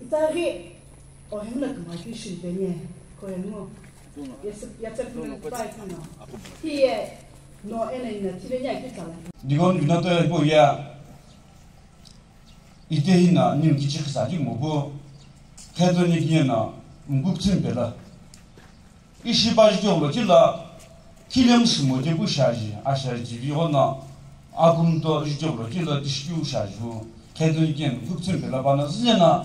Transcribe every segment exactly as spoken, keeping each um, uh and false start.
Itaghi ohemla kümaki shilpeni, kohemu yatsa-, yatsa kümaki pa kino. Hiye no ena ina thiveni aki tsala. Digon vinoto ya ipo ya. Ite hina ningu kichi khisa di mobo. Kheto ni kiye na mkuk tsim pela. Ishi pa jukelo kila, kilem sumo je pu shaji, ashaji vi gona, akumto jukelo kila tishpiu shaju, kheto ni kiye na mkuk tsim pela pana ziyena,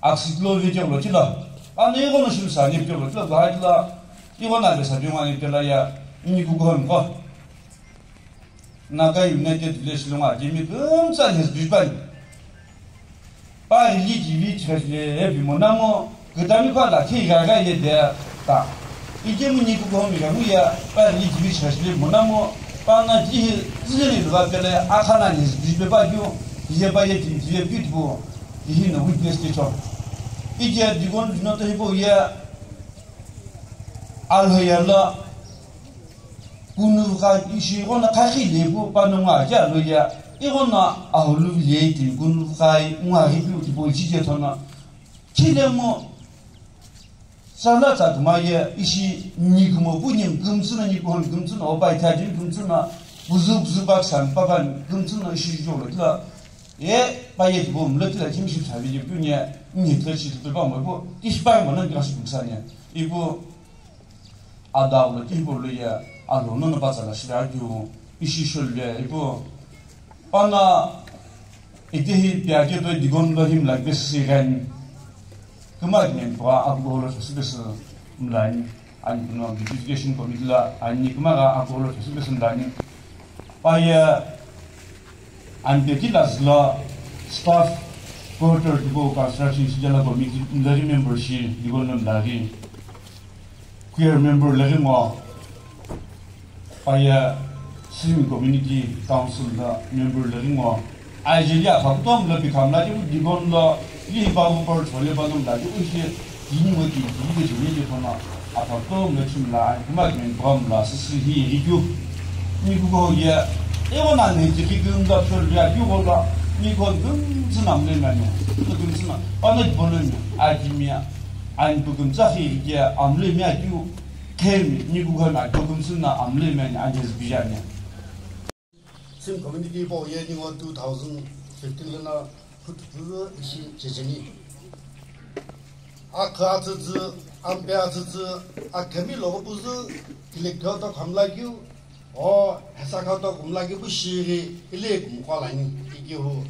aksitlo vi jukelo kila, ana igona shim sa ni jukelo kila, ba kila, igona besa bi ngani pela ya, ini kukuhon ko. Naga United Village lo ngo akemi kümtsa lhesü pipani. Pa rili kivi chikha shile epi monamo, kütami kha lakhi gaga ye de ta. Ikemu ni kukuhon mi gamu ya, pa rili kivi chikha shile monamo, pa na kihi zili ni luva pele akhana lhesü pipe pa kyu, ye pa ye timi ye pitbu, kihi na witness ke cho. Ike Digon Vinoto hipo ye, alho ya la, Kunu kha ishi ighono khakhi lepu panongu aja aloye, ighono ahulu leti kunu kha ngwa hipi uti polchi je thono. Khilemu sala tsa tuma ye ishi nikumo pu nyi kümtsüna nikuhon kümtsüna opai thaji kümtsüna buzu buzu baksan papan kümtsüna ishi jolo kila. E paye tibo mlo kila kimshi thabi je punye nyi thachi thabi pa mo pu tishi pa mo nan kila shi kümsanya. Ipu Adaghulo kihipau lo ye alo nono patsa la shive akeu ishi sholuve ipu pana itehi piaketo Digon lo himla pesü igani. Kümaghi neni pua akuholo pesü pesü mlani ani kuno beautification committee la ani kümagha akuholo pesü pesü mlani. Paye ani peki la zülo staff quarter tipo construction shijala committee mlaghi member shi Digon lo mlaghi. Choir member laghi ngo, paye Simi Community Council la member laghi ngo, ajeli akha kutomo la bikhamla ju Digon lo, li babu par chole balu la ju ushi, yini ngo ki, yini ke juni ke thono, akha kutomo la chimla, kuma kimen bom la, sisi hi, hi ju, ni ku go ye, e wo na ne ji ki gum da chol ya ju go la, ni go gum zina mle mane, gum zina, pa na bolo ni, a ji mi a. Ani pu kümtsa khi ye amle mi akeu khemi, ni ku khemi akeu kümtsü na amle mi ani ani zü bijani. Simi Community hipau ye ningu two thousand fifteen lono khutupu ishi checheni. Akha atsütsü, ampe atsütsü, akhami logo puzü, kilek thoto khamla keu, o hesa khato kumla keu pu shiri, ile kumkho lani, ikehu,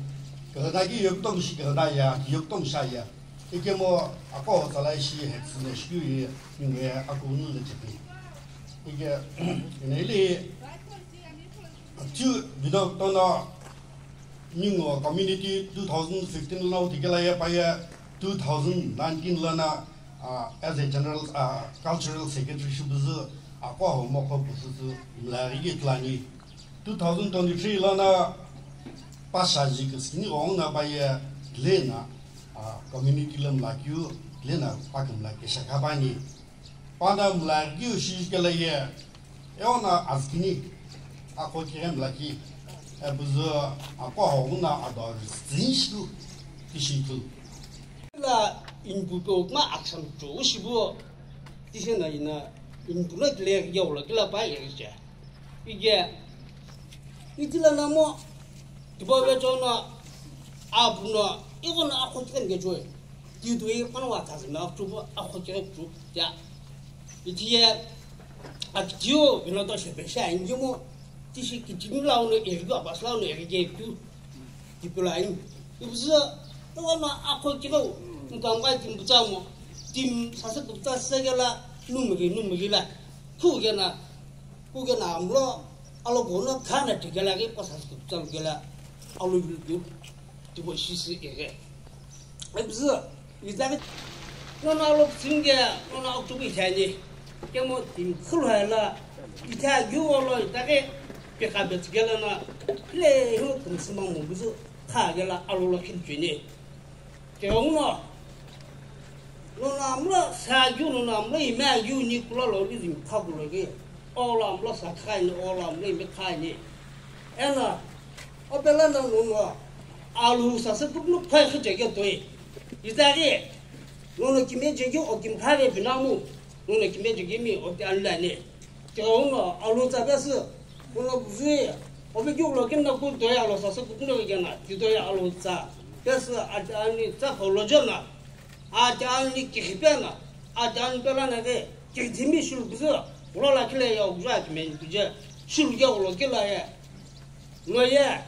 kagana ki yoktom shi kagana ya, yoktom sha ya. Ikemu akoho tsalai shi hetsüno shikeu ye ningu ye akughuno le chepe. Ike, ina ile, chu bino tono ningu community two thousand fifteen lono utikela ye paye two thousand nineteen lono Ah, as a general, ah, cultural secretary shipüzü aqo ahou moqo püsüsü mlaghi keu ithulu ani. Two thousand twenty-three lono pashaji küsüni ghenguno pa ye lena, ah, community lo mlakeu lena pa kümla kesha kha pa ani. Pano mlakeu shi kelo ye eono azükini aqo kighe mlakeu, epüzü aqo ahou ghenguno ado zinshi tu kishi tu. La inpu pe ukma action cho ushibu tishena ina inpu no kile ya ulo kila pa ya iche. Ige itila namo tibo ve chono apuno ikono aqo kighe nge choe. Titu ye kono wa kazi na tubu aqo kighe tu ya. Itiye akitiyo vino to shepe sha injimo tishi kitimi launo erigo abas launo erige tu. Tipulain. Ipuzü, tawama aqo kighe, nkamka timputsa mo, tim sasü kuputsa sekela, numri, numri la, kugena, kugena amlo, alo gono kana tikela ke pa sasü kuputsa lukela, alo yulukeu, tipo shisi ere. Ipuzü, Itaghi nono alo pütsüni ke nono October ithani kemo timi khuluhela itaghi olo itaghi pika betsükela na pile himo kümsüma mobuzü kha kela alo lo khilcheni. Keghenguno nono amlo sa keu nono amlo ime keu ni kula lo ni zimi kha kulo ke olo amlo sa kha ni olo amlo ime kha ni. Eno, opela no nono alu sasü putlu phai khicheke toi. Itaghi nono kime jegi o kim khare binamu. Nono kime jegi mi o ti anlane. Keghenguno alu tsa pesü nono buzui. Obi gyuglo kinna kul toi alu sasü putlu kena. Ti toi alu tsa pesü ati ani tsa kholo jona. Ati ani kihipena. Ati ani pelana ke. Kithimi shulu kuzü, ulo la kile ya ukuzü akimeni kuje, shulu ya ulo kila ye. Lo ye,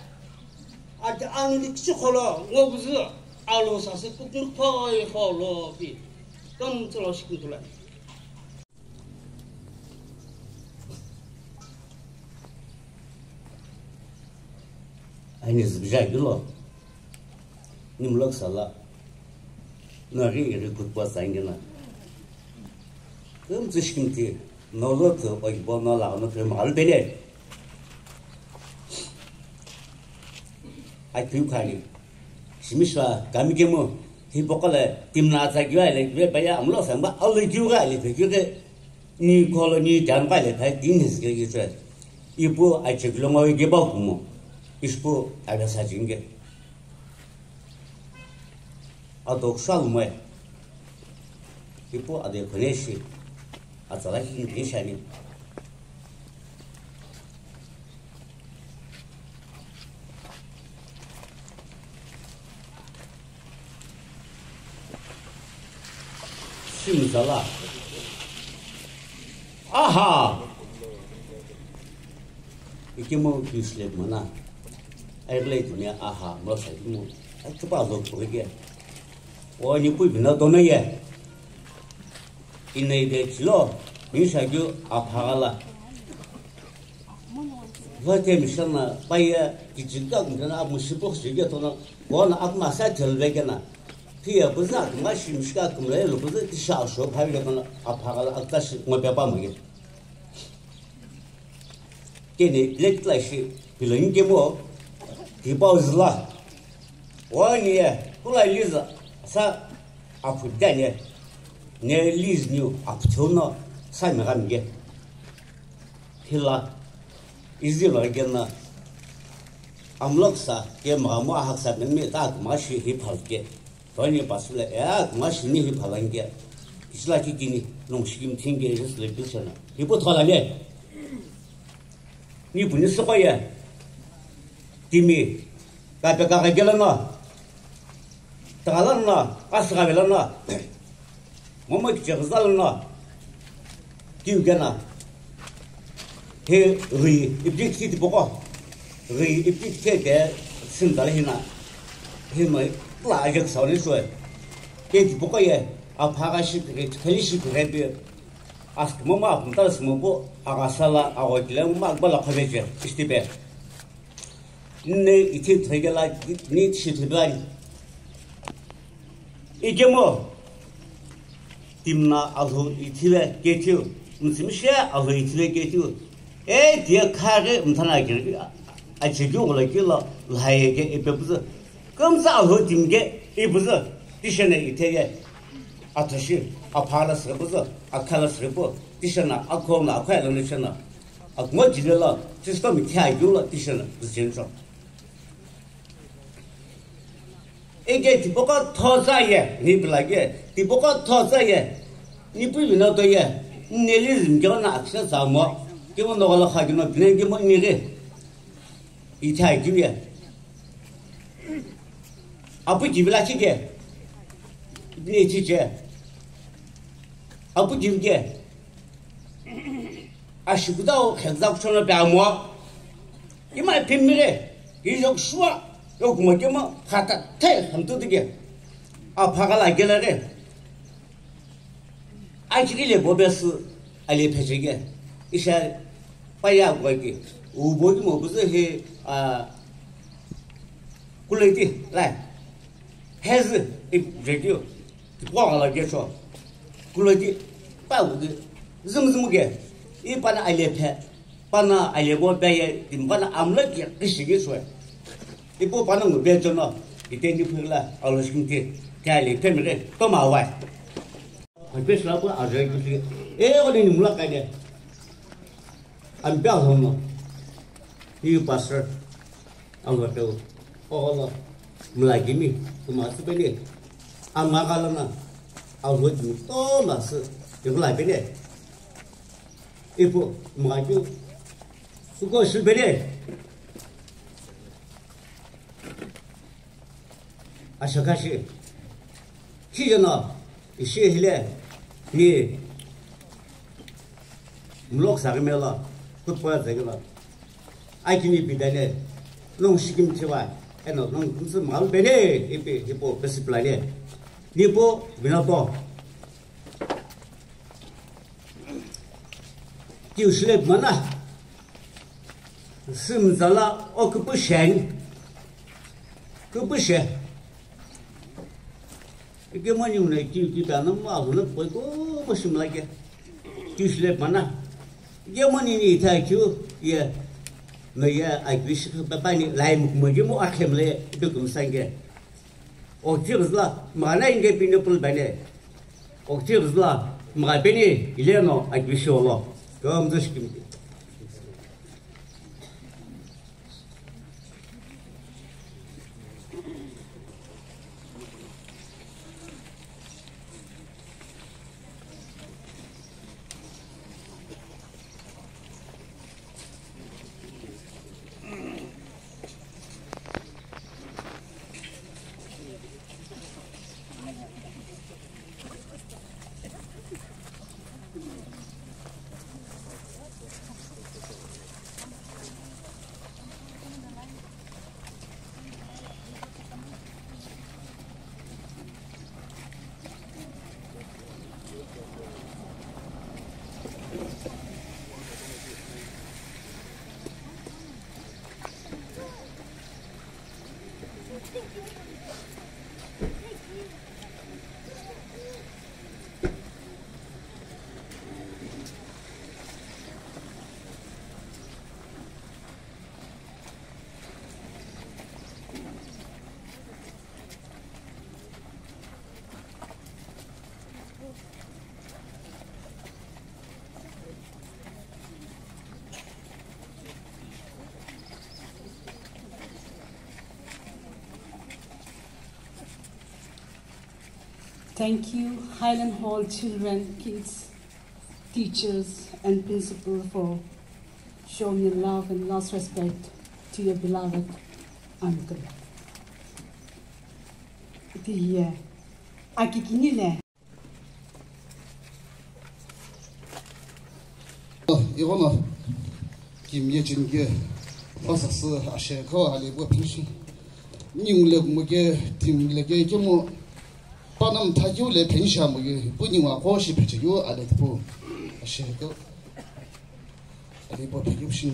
ati ani li kichi kholo, ngo kuzü, alo sasü kukun khoi kholo pi. Kam tsulo shikun tula. Ani zibija gilo. Nimlok sala. Nari iri kutpa sangina. Küm tsishkimti. Nolo tu oibo no la no küm al bele. Ai piu khani. Simishwa kami kemo. Hi bokole timna atsa giwa le giwa baya amlo sangba al giwa le giwa. Ni kolo ni jan ba le phai tin his ke ke che. Ipu a che kilo ngo ge ba kumo. Ispu a ga sa jing ge. A dok sal mo. Ipu a de kone shi. A tsala ki ni shani. Simzala. Aha! Ikimo kislep mana. Airle dunia aha, masa ikimo. Ai tupa zo kurige. O ni pui bina dono ye. Inai de chilo, ni shagyu aphagala. Vate mishana paya kichigda kumtana amu shipo shige tona, bona akma sa thelve kena. Piya buza akma shi mishka kumle lo buza kisha sho phavi kena aphagala akta shi ngo pepa mage. Kene lek la shi pilin kemo tipau zla. Wani ya kula liza sa apu dane ne liz niu apu thono sa mi gamge. Hila, izi lo gena, amlok sa, ke mamu ahak sa, mi ta kuma shi hi phal ke. Toni pasula, e a kuma shi ni hi phalan ke. Isla ki kini, nung shi kim thinge, jis le bil sana. Hi po thola le. Ni puni soko ye. Timi, ka pe ka ka gela no. Tagala no, ka sa ka vela no. Momo kichighi zalo no kiu kena. He ghi ipti kithi tipoko. Ghi ipti kithe ke sindala hina. He no la ajak sauni sue. Ke tipoko ye aphaga shi ke khali shi ke bi. Ask momo apumta smopo aga sala ago kile ma bala khaveje istipe. Nne ithi thegela ni shi thebani. Ikemo. Timi no Alhou ithile kethiu, mütsümishei Alhou ithile kethiu. E tiye khaghi mthana kiri, achekeu ngolo kilo lhaye ke ipepüzü. Kümtsü Alhou timi ke ipüzü, tishene itheye. Athashi, aphala sürüpüzü, akhala sürüpü, tishena, akhona, akhaya lone shena. Akumo jile lo, Kristo mi thia yulo, tishena, püzü chencho. Ike tipaqo thoza ye, ni pila ke, tipaqo thoza ye, ni pu vino to ye, neli zim ke na action sa mo, ke mo no la kha ke no bine ke mo ni ke. Ithai ke ye. Apu ki vila ki ke. Ni chi che. Apu ki ke. Ashikuta o khekza kuchona pe amo. Ima pimire, ijo kushuwa, yo kumo kemo, khata te, hamtu dige. Apha kala gela re. Achigile bobesu, ale phechege. Isha, paya kwa ki. Ubo ki mo buze he, a, kuleti, lai. Hezi, i, radio. Tipaqo ghala kecho. Kuloti, pa ude, zümzüm ke, i pana alephe, pana alebo peye, tim pana amla ke, kishi ke shwe. Ipo pana ngu becho no, iteni phirla, alo shimti, ke alephe mire, toma wai. Hapes la po ajo ke, e, o ni mula kaide. Ampe Alhou no. Hi pastor. Alhou teu. Ogholo. Mlagimi. Kumasü pele. Amagalo na. Alhou teu. Tomasü. Yungla pele. Ipu. Mgaju. Suko shi pele. Ashakashi. Chijeno, ishi hile, ni, mlok sagimelo, kutpoya zegelo. Akini bidane, nong shikim chiwa, eno nong kumsu mal bene, ipi, ipo, pesiplane. Nipo, binato. Kiu shile mana. Simzala o küpüshen. Küpüshe. Ikemoni une kiu kiu ta no ma huna poi ko mo shimla ke. Kiu shile mana. Ikemoni ni ta kiu ye. No ye ai kiu shi pa pa ni lai mu mo je mo akhemle be kum sange. Okchigh züla, mgha na inke pini pul bene. Okchigh züla, mgha peni, ileno, akibishiolo. Kümzü shikimti. Thank you, Highland Hall children, kids, teachers, and principal for showing your love and last respect to your beloved uncle. Tiye, akikini le. Ighono, kimye chinike, pasasü ashe ko ale bo pinshi. Ningu le kumuke, tim le ke kemo, panam thakeu le pinshi amuke, pu ningu ako shi peche yu ale pu. Ashe ko, ale bo pinshi.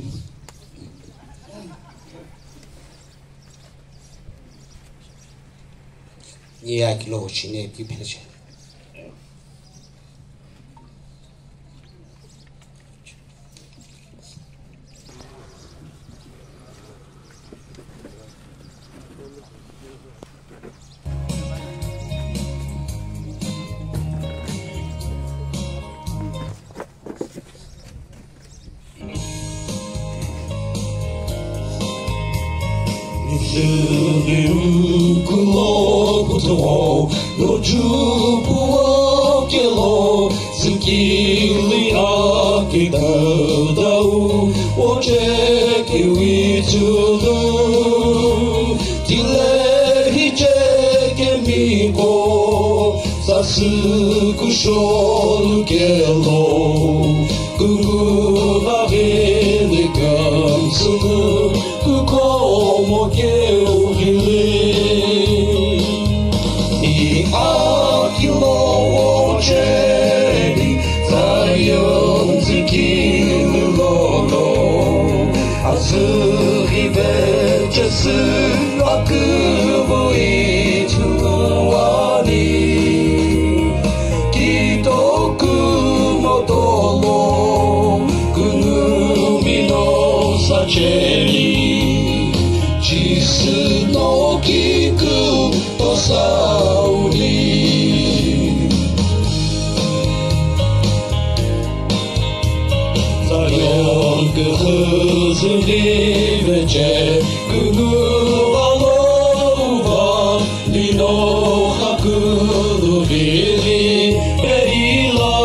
Ni ya kilo chine pi peche. Kulo kutomo, no chupu akelo, zikili akita dau, oche kiwi tulu, tile hiche kemiko, sasu kusholu kelo, kuku vagene kamsunu, kukomo keughile. Ni akilo ocheni, Zion zikini lono, azuri bechesu, akubu ituani. Kitoku motolo, kunumi no sacheni, Jisu no kiku tosauni. Zion kuhuzu liveche, kunu valo uva, Lino hakulu vili, eila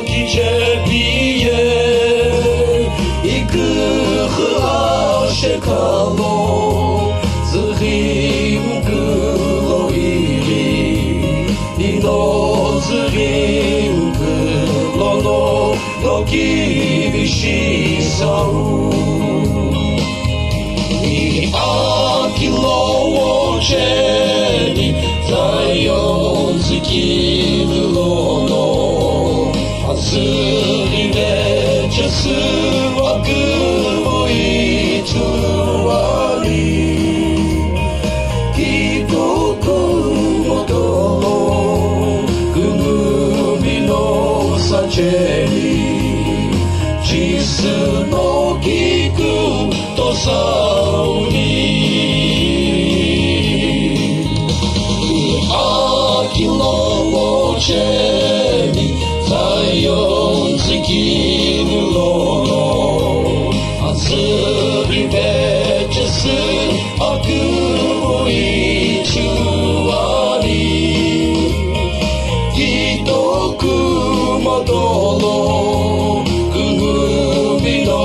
kiche piye, ikuhu ashekalo, züghi mkulo ili, lino züghi mkulo no, Loki vishisau. Ni akilo ocheni, Zion zikini lono. Azuri vechesu, akubu ituani. Kitoku motolo, kunumi no sacheni, Jisu no kiku tosauni. Ni akilo ocheni, Zion zikini lono, azuri vechesu, akubu ituani. Kitoku motolo, kunumi no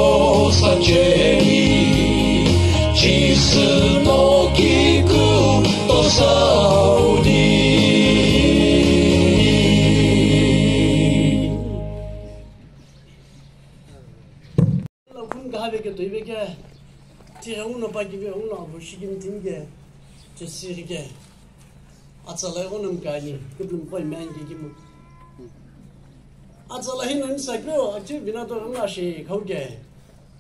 sacheni, Jisu no kiku tosauni. Lo kun kaha veke toi veke, tighenguno pakive nguno abo shikimtike, chesirike. Atsala ighono mkani, kuplu mkoi mengi kimu. Atsala hino nisakyo, achi vinato runa shi khauke.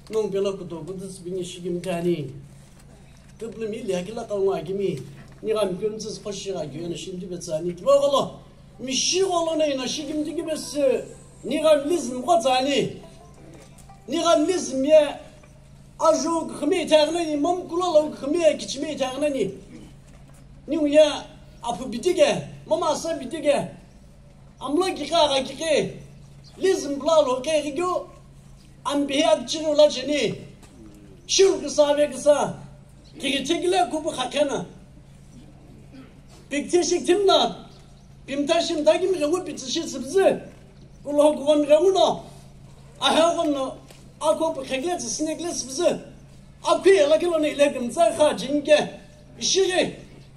Nong pelo kuto kutus bini shikimtani. Kuplu mi liakila kaunga kimi. Niga mkyumtsis khoshi ga gyo na shimti betsani. Tibo golo. Mishi golo na ina shikimtiki besi. Niga mlizm kotsani. Niga mlizm ye. Ajo khmi thagnani, mam kulalo khmi kichmi thagnani. Niu ya apu bitige, mama sa bitige. Amlo kika ga kike. Lizm bla lo ke rigyo. Ambihi akchiro la chini. Shur kisa ve kisa. Kiki tikile kubu khakena. Pikti shiktim na. Pimta shimta ki mighengu pitsi shi sibzi. Kulo kugon mighengu no. Ahe gon no. Ako khekle tsi snekle sibzi. Akhi ela kilo ne ile kimtsa kha jinke. Ishiri.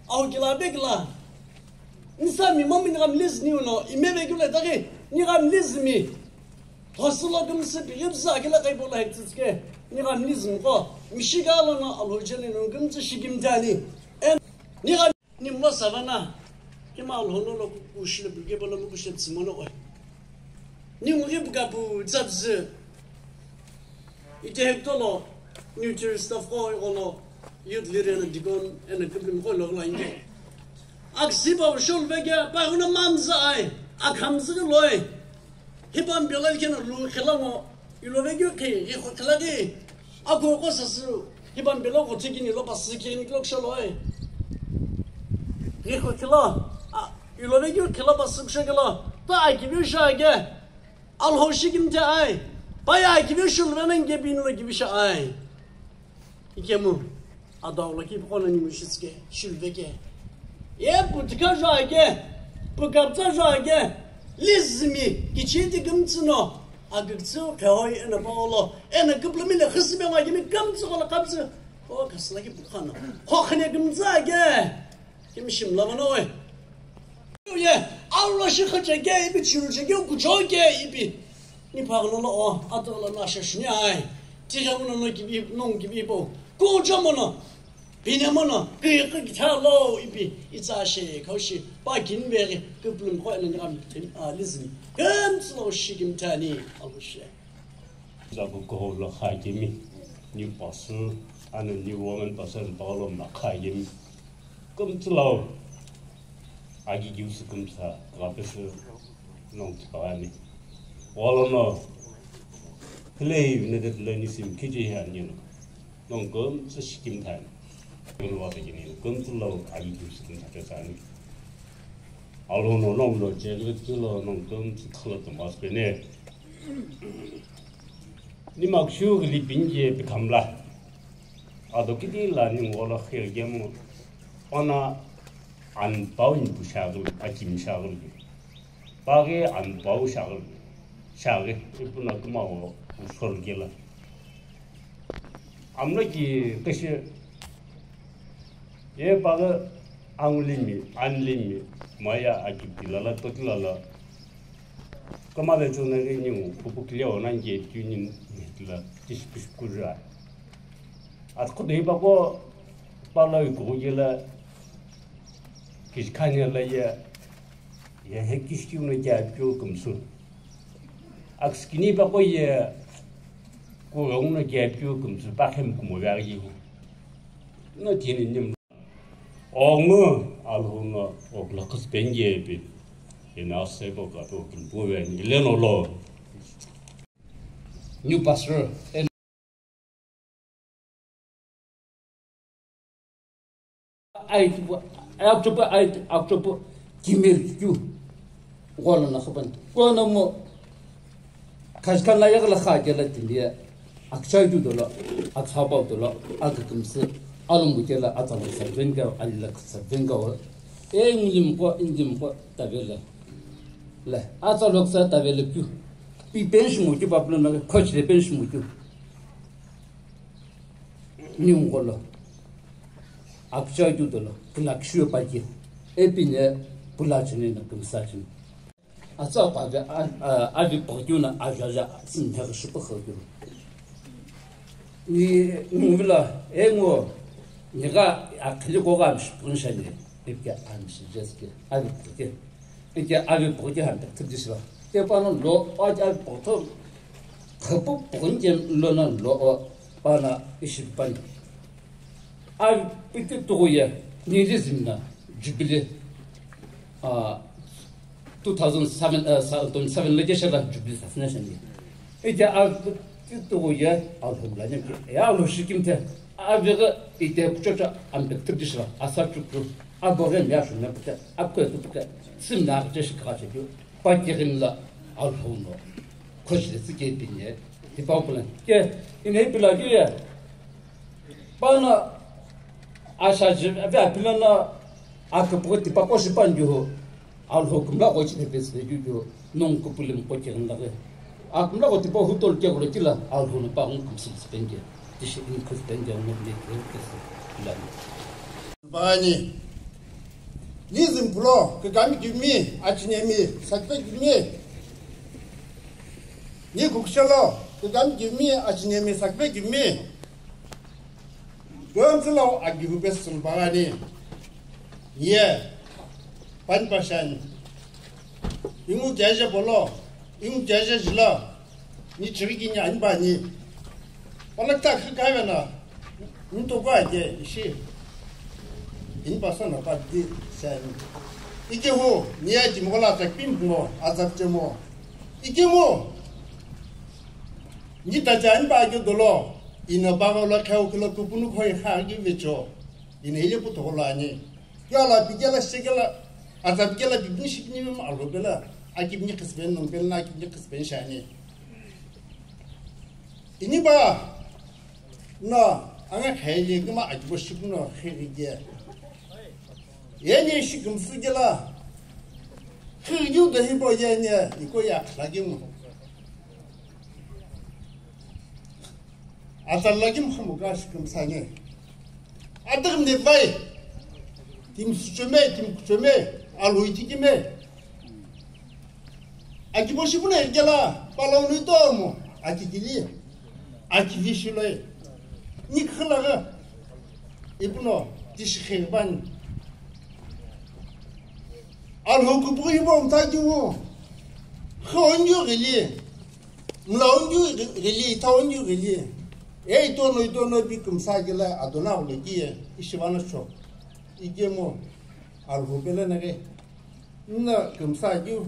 Au kila bekla. Nisa mi mami ni gam liz ni uno. Ime bekule taki. Ni gam liz mi. Hoslo kimsi bigibza kila kai bola hektsitske. Ni gam liz mi ko. Mishiga lo no alhojene no kimtsi shigimtani. En. Ni gam Ni mlo savana, kima alhono lo ku-, kushile buke bolo mu kushile tsimono oi. Ni mu ibu kapu tsabzi. Ite hekto lo, new church staff ko oi golo, youth leader na deacon, ena kiblim ko lo golo inge. Aksiba ushol vege, pa una mamza ai, akhamzi loi. Hiban bilal kena lu khilango, Ilovegyo khi, ikho khilaki, ako ko sasu, hiban belo ko thikini lo pasu kini kilo kshaloi. Ikho khilo, a, ilovegyo khilo pasu ksha kilo, to akibyo sha ge, alho shi kimte ai, pa ya akibyo shulvena nge bin lo kibyo sha ai. Ikemu, Adaula ki pukona ni mushitsuke, shulveke. Ye putika jake, pukapta jake, lizimi, kichiti gumtsuno, agutsu khoi ena paolo, ena kuplumile khisibe wa gimi gumtsu kola kaptsu. O kasla ki pukana. Ho khane gumtsa ke. Kimshim lamano we. Ye, aula shi khache ke ipi chiru che ke kucho ke ipi. Ni phaglo lo o, atola na shashni ai. Tija muno no kibi, no kibi po. Kucho mono. Pine mono, ki ki tha lo ipi. Itsa she, khau shi, pa kin be ke, kuplum ko ena ngam, a, listen. Gumtsulo shi gumtani, alu she. Zabu koholo khakemi, new pastor, ane new woman pastor, Paulo ma khakemi. Kumtsulau, agi giusu kumtsa, kapesi nong tsipagani. Wala no, play United Learning Sim kiji ya nino. Nong kumtsa shikim tani. Nong wata gini, kumtsulau, agi giusu kumtsa pesani. Alo no nong lo chekle tsulo nong kumtsa khala tumas pene. Nimakshu gili pinje pikhamla. Ado kiti la ningola khirgemu. Ona anpau ni pushagul, akim shagul. Pagi anpau shagul. Shagi, ipuna kuma o usol gila. Amna ki kashi Ye paga anglimi, anlimi, maya akipilala, totilala. Kamale chunari ningu, pupukileo nange tunin nitila, tishpishkura. Atkudu hipako, pala ikugila, kishkanyala ye, ye he kishkiuna kya pyo kumsu. Akskini pako ye, kuronguna kya pyo kumsu, pakhem kumo yagi. No tini nim. Ongu alhunga okla khuspengi epi. Ina sebo ka to kin buwe ni leno lo. New pastor. Ai, October, ai, October, kimir kyu. Gola na khapan. Kona mo. Khashkan la yagla kha kela tindi. Akchai tu dola. Athaba dola. Akakimse. Alum kela atalak sa venga, alilak sa venga. E ngulim ko, indim ko, tabela. La, atalak sa tabela kyu. Pi pension mo kyu paplo na, coach le pension mo kyu. Niungolo. Akchai tu dola. Kila kshu paki. E pine, pula chine na kumsa chine. Atsa pa ve a, a, avi pokyu na ajaja simhe shipu khokyu. Ni nguvila engo niga akhili ko ga mishipun shani. Ipke amshi jeske avi pokyu. Ike avi pokyu han tak tibdiswa. Ke pa no lo avi pokto. Khapu pokun ke lo na lo o pa na ishipani. Avi pokyu to ye ni lizim na jubilee. Ah, two thousand seven, uh, sa-, twenty-seven le kesha la jubilee sasna shani. Ite a, ti to ye, alhamdulillah, ne ke, ya lo shikim te, a ve ga ite kuchocha am pek tip dishla, a sa chuk tu, a bo ga ya shun na pek, a ko tu pek, sim na ke shi ka che tu, pa ke rin la, alhamdulillah. Khosh le tsike pinye, ti pa plan. Ke, ine pila ke ya, Pana asha ji, avi apilana akapuko tipa koshi pandiho. Alho kumla ko chine pesi de juju, non kupuli mko ke ngake. Akumla ko tipa hutol ke ko kila, alho no pa ngun kumsi spende. Tishi in kuspende mo ne ke kesi. Bani. Ni zimpulo, kikami kimi, achinemi, sakpe kimi. Ni kukshalo, kikami kimi, achinemi, sakpe kimi. Gönzülau agihu pesüsün bagani. Ye, panpashan. Ingu jaja bolo, ingu jaja jila. Ni chiriki ni anbani. Palakta khikavena. Ni tokwa ke ishi. Inpasana padi sani. Ike ho, ni aji mola atak pimpuno, atak chemo. Ike mo. Ni tacha anba ke dolo, ina baga la khau kila kupunu khoi kha ki vecho, ina ile pu tholo ani. Kyo la pikela shekela, ata pikela bibini shikini ma alo bela, aki bini kisben non bela, aki bini kisben shani. Ini ba, na, Anga khaile kuma akibo shipuno khirige. Yeni shikimsugela. Khirigyu de hibo yeni iko ya khlagimu. Atalagim khumuka shikimsane. Atar ne vai. Tim suchome, tim kuchome. Alhuitikime. Akibo shipuna egela, palaunu itomo, akikili, akivishiloi. Nikhalaga, ipuno, tishikheban. Alhoku pui bo mtakiwo. Khonju gili. Mlaunju gili, taunju gili. Ei tono, itono bi kumsa gila, adona uleki, ishibana cho. Igemo, alhubela nage. Nna kumsa ju,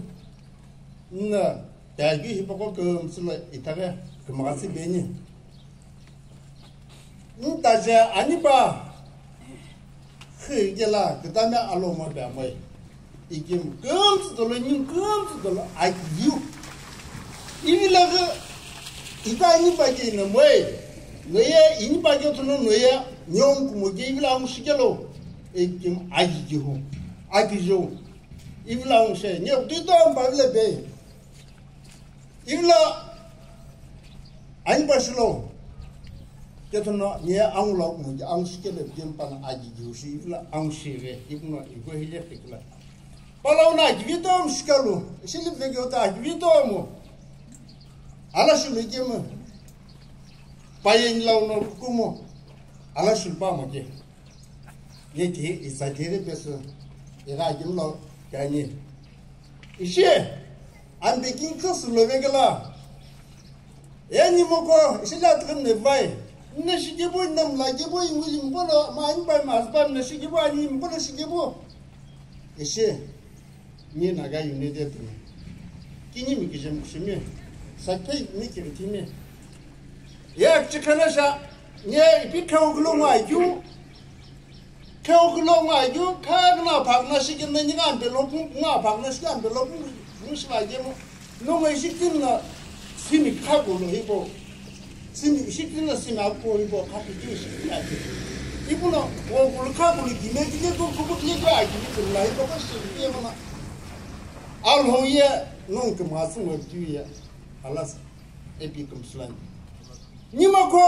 nna taju hipoko kumsula itare kumasi beni. Ntaja anipa khigela kitame aloma bamai. Ikim kumsu dolo, nim kumsu dolo, akiu. Ivilaga ita anipa ke namai. Noye inipa ke tuno noye nyom kumoke ivila amushikelo. Ikim akiu. Akiu. Ivila amushe. Nye utito ambavile be. Ivila anyi pashilo. Ketono nye angula kumoji angshikele biyempana aji jiushi ivila angshire. Ivino igo hile khikila. Palauna ajivito mshikalu. Shili vegota ajivito mo. Ala shulu ikemo. Paye nila uno kumo. Ala shulu pa moje. Ye ki isa kere pesu. Ira ajimlo kani. Ishe. Ambikin kasulo vegela. Eni moko, ishila trin ne vai. Nne shigibu, nne mlagibu, imuli mbolo, ma imba, ma asba, nne shigibu, ani mbolo shigibu. Ishe, ni naga yune de trin. Kini mi kijem kushimi. Sakpe mi kiritimi. Ya kichikana sha, nye ipi kau kulo ma yu. Kheu kulo ngaju, kha na phak na shi kina ni ngan belo pu, nga phak na shi ngan belo pu, ni shi ba je mo. No ngai shi tin na, simi kha kulo hibo. Simi shi tin na simi a ko hibo, kha pi shi tin na. Ibu na, o kulo kha kulo ki me ki ko ko ko ki ko a ki ko la hibo ko shi ye mo na. Al ho ye, non ke ma su mo ki ye. Alas, epi kum sulan. Nima ko,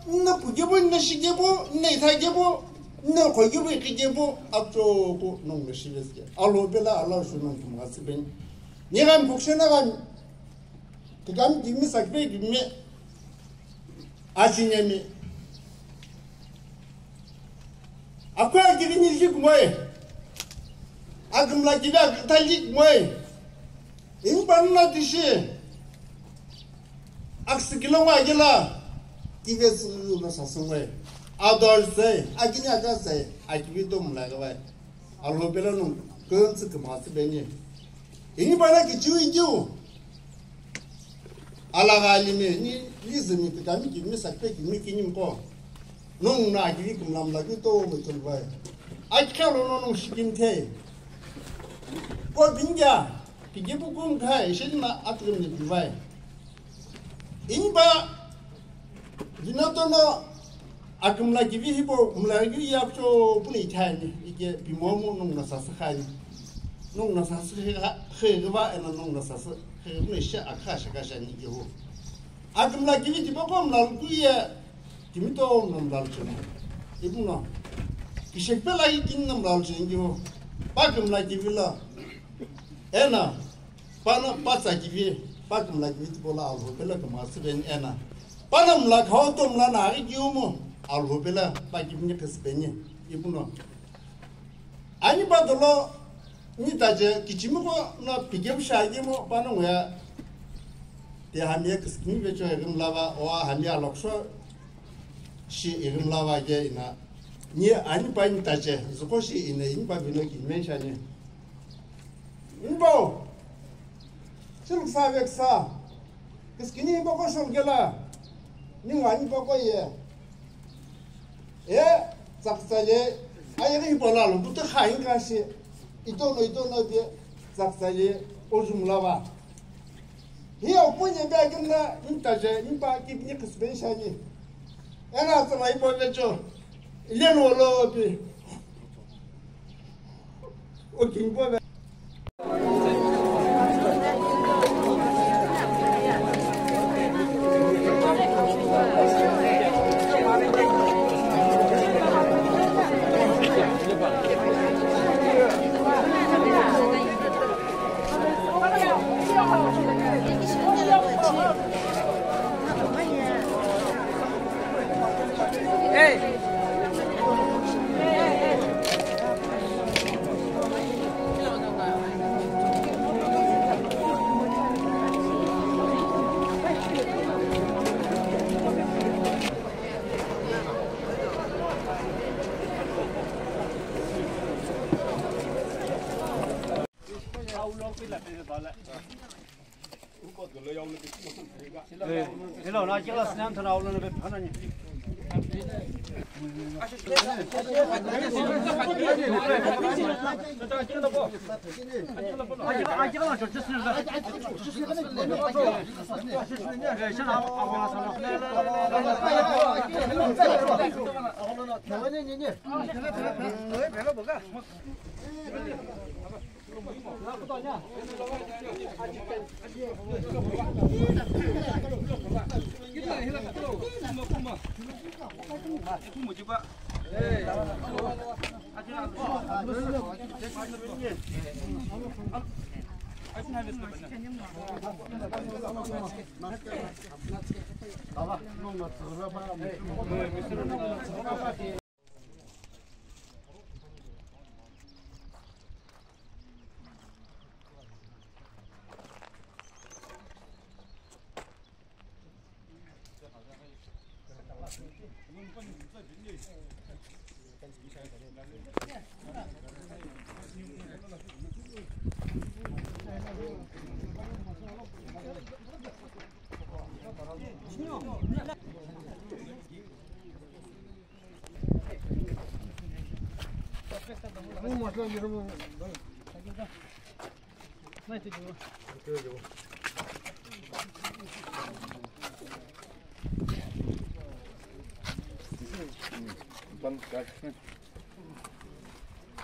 nna pugebu, nna shigebu, nna ithagebu, nna khogebu, ikhigebu, apchoku nong na shivesge. Alo bela, ala shu nong kum gasiben. Ni gam bukshena gam, tigam gimmi sakbe gimmi, achinyemi. Akwa giri ni lik moe. Agum la giri agum ta lik moe. Ini panna tishi. Aksi gilo ma gila. Tive sulu na sasungwe. Ador se, agini aga se, akibi to mulaga wai. Alo bela nung, kön tsü kümha tsü benye. Ini bana kichiu ikiu. Ala ga alime, ni, ni zimi pika mi kimi sakpe kimi kini mko. Nung na kivi kumlam la ki to mo chul vai. Akha lo no nung shikim the. Ko bingya, piki bu kum khai, shil ma atrim ni bivai. Ini ba, Vinotono akümla kivi hipau mla kivi yapcho puni ithani, ike pimomu nung na sasü khani. Nung na sasü khe, khe va ena nung na sasü khe puni she akha shaka shani ike hu. Akümla kivi tipako mla kuye kimito mla chuma. Ibuno. Kishekpe la ikin mla chuma ike hu. Pakümla kivi la. Ena. Pana patsa kivi, pakümla kivi tipau la alhou pela kümgha süveni ena. Pana mla khau to mla na aghi kiumu, alhou pela pa kivi ni khisipeni, ipuno. Ani pa dolo, ni taje, kichimiko na pikevu sha kimu, pana nguya, te hamye kisikini vecho egim lava, oa hamye alokso, shi egim lava ke ina. Ni ani pa ni taje, zuko shi ina, ini pa vino ki menshani. Nbo. Chiluk sa vek sa. Kiskini boko shol gela. Ningwa ni boko ye. E, tsaktsale. Aye ri bola lo buta khain ka shi. Ito no ito no de. Tsaktsale ojum lava. Hi opunye be gimna ntaje nimpa kip ni kisben shani. Ana tsama ipo vecho. Ile no lo pi. O king po ve. Hello, na kila sinan thana ulo na be phana ni.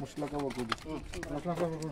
Mosla ka bakudu. Mosla ka bakudu.